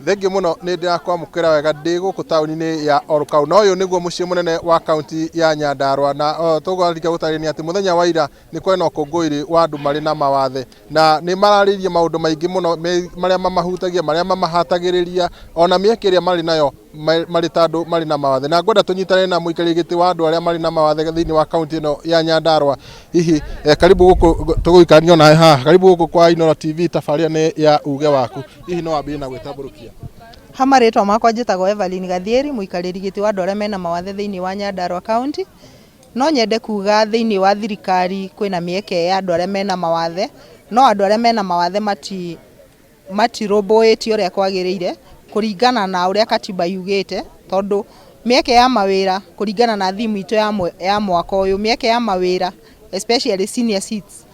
Thengiũ mũno, nĩ ndĩrakwamũkĩra wega ndĩ gũkũ taũni-inĩ ya Olkalau, na ũyũ nĩguo mũciĩ mũnene wa kaunti ya Nyandarua. Na tũgwarĩkia gũtarĩria atĩ mũthenya wa ira nĩ kwarĩ na ũkũngũĩri wa andũ marĩ na mawathe, na nĩ mararĩirie maũndũ maingĩ mũno marĩa mamahutagia, marĩa mamahatagĩrĩria, ona mĩeke ĩrĩa marĩ nayo marĩ ta andũ marĩ na mawathe. Na ngwenda tũnyitane na mũikarĩri gĩtĩ wa andũ arĩa marĩ na mawathe thĩinĩ wa kaunti ĩno ya Nyandarua. Hihi karibu gũkũ tũgũikarania nawe haha, karibu gũkũ kwa Inooro TV, tabarĩra nĩ ya uge waku. Hihi no wambĩrĩrie na gwĩtambũrũkia? Ha marĩtwa makwa njĩtagwo Evelyn Gathieri, mũikarĩri gĩtĩ wa andũ arĩa mena mawathe thĩinĩ wa Nyandarua County. No nyende kuga thĩinĩ wa thirikari kwĩna mĩeke ya andũ arĩa mena mawathe, no andũ arĩa mena mawathe mati matirũmbũĩtio ũrĩa kwagĩrĩire kũringana na ũrĩa katiba yugĩte, tondũ mĩeke ya mawĩra kũringana na theme itũ ya mwaka ũyũ, mĩeke ya mawĩra especially senior seats,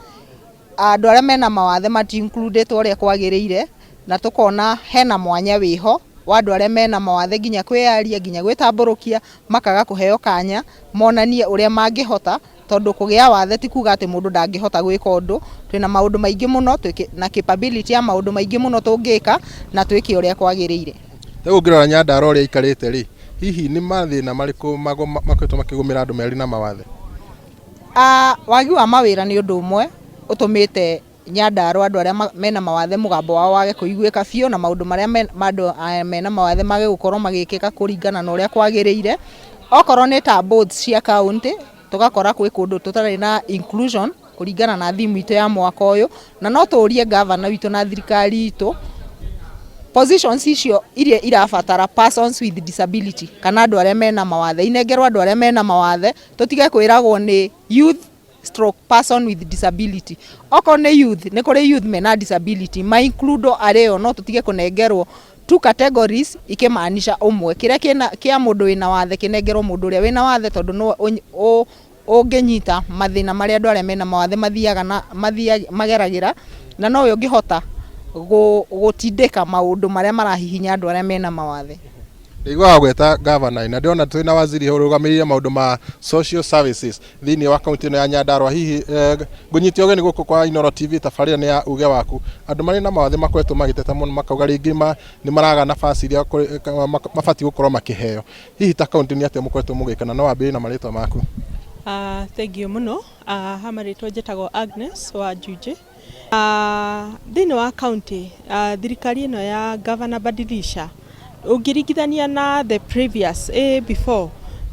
andũ arĩa mena mawathe mati include ĩtwo ũrĩa kwagĩrĩire, na tũkona hena mwanya wĩho wa andũ arĩa mena mawathe nginya kwĩyaria, nginya gwĩtambũrũkia, makaga kũheo kanya monanie ũrĩa mangĩhota, tondũ kũgĩa wathe ti kuga atĩ mũndũ ndangĩhota gwĩka ũndũ. Twĩna maũndũ maingĩ mũno na capability ya maũndũ maingĩ mũno tũngĩka na twĩke ũrĩa kwagĩrĩire. Rĩu ũngĩrora Nyandarua ũrĩa ĩikarĩte rĩ, hihi nĩ mathĩna marĩkũ makoretwo makĩgũmĩra andũ marĩ na mawathe? Wagi wa mawĩra nĩ ũndũ ũmwe ũtũmĩte Nyandarua andũ arĩa mena mawathe mũgambo wao wage kũiguĩka biũ, na maũndũ marĩa andũ mena mawathe mage gũkorwo magĩkĩka kũringana na ũrĩa kwagĩrĩire. Okorwo nĩ ta boards cia county, tũgakora gwĩ kũndũ tũtarĩ na inclusion kũringana na theme itũ ya mwaka ũyũ, na no tũrie governor witũ na thirikari itũ positions icio iria irabatara persons with disability kana andũ arĩa mena mawathe inengerwo andũ arĩa mena mawathe, tũtige kwĩragwo nĩ youth stroke person with disability. Okorwo nĩ youth, nĩ kũrĩ youth mena disability, ma include arĩo, no tũtige kũnengerwo two categories ikĩmaanisha ũmwe. Kĩrĩa kĩna kĩa mũndũ wĩna wathe kĩnengerwo mũndũ ũrĩa wĩna wathe, tondũ nĩwe ũngĩnyita mathĩna marĩa andũ arĩa mena mawathe mathiaga na mageragĩra, na nowe ũngĩhota gũtindĩka maũndũ marĩa marahihinya andũ arĩa mena mawathe. Ndaigua wagweta gavana, na ndĩrona twĩna waziri ũrũgamĩrĩire maũndũ ma social services thĩinĩ wa kaunti ĩno ya Nyandarua. Hihi ngũnyite ũgeni gũkũ kwa Inooro TV, tabarĩra nĩ ya uge waku. Andũ marĩ na mawathe makoretwo magĩteta mũno, makauga rĩngĩ nĩ maraga nafasi iria mabatiĩ gũkorwo makĩheo. Hihi ta kaunti nĩ atĩa mũkoretwo mũgĩka, na no wambĩrĩrie na marĩtwa maku? Thengiũ mũno. Ha marĩtwa njĩtagwo Agnes wa Njunjĩ. Thĩinĩ wa county, thirikari ĩno ya Governor Badilisha, ũngĩringithania na the previous before,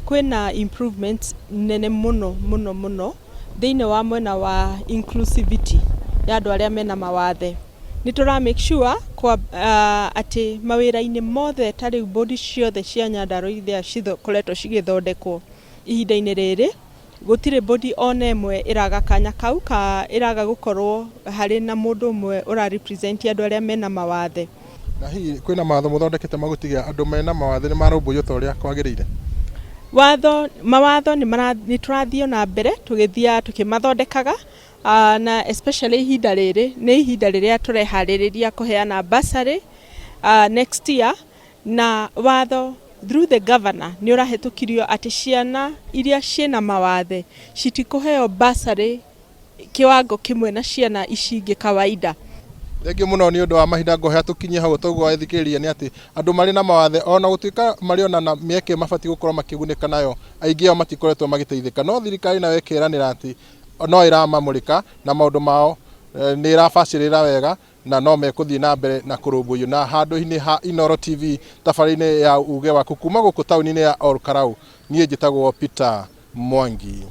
kwĩna improvements nene mũno mũno mũno thĩinĩ wa mwena wa inclusivity ya andũ arĩa mena mawathe. Nĩ tũra make sure kwa atĩ mawĩra-inĩ mothe, ta rĩu board ciothe cia Nyandarua iria cikoretwo cigĩthondekwo ihinda-inĩ rĩrĩ, gũtirĩ board ona ĩmwe ĩraga kanya kau ka ĩraga gũkorwo harĩ na mũndũ ũmwe ũra represent andũ arĩa mena mawathe. Na hihi kwĩna mawatho mũthondekete magũtigia andũ mena mawathe nĩ marũmbũiyo ta ũrĩa kwagĩrĩire? Watho, mawatho nĩ tũrathiĩ ona mbere tũgĩthiaga tũkĩmathondekaga, na especially ihinda rĩrĩ nĩ ihinda rĩrĩa tũreharĩrĩria kũheana bursary next year, na watho through the governor nĩ ũrahĩtũkirio atĩ ciana iria ciĩna mawathe citikũheo bursary kĩwango kĩmwe na ciana ici ingĩ kawaida. Thengiũ mũno nĩ ũndũ wa mahinda, ngohea tũkinyie hau. Toguo ethikĩrĩria nĩ atĩ andũ marĩ na mawathe, ona gũtuĩka marĩ ona na mĩeke mabatiĩ gũkorwo makĩgunĩka nayo, aingĩ ao matikoretwo magĩteithĩka, no thirikari nayo ĩkeranĩra atĩ no ĩramamũrĩka na maũndũ mao nĩ ĩrabacĩrĩra wega na no mekũthiĩ na mbere na kũrũmbũiyo. Na handũ-inĩ ha Inooro TV, tabarĩra-inĩ ya uge waku kuma gũkũ taũni-inĩ ya Olkalau, niĩ njĩtagwo Peter Mwangi.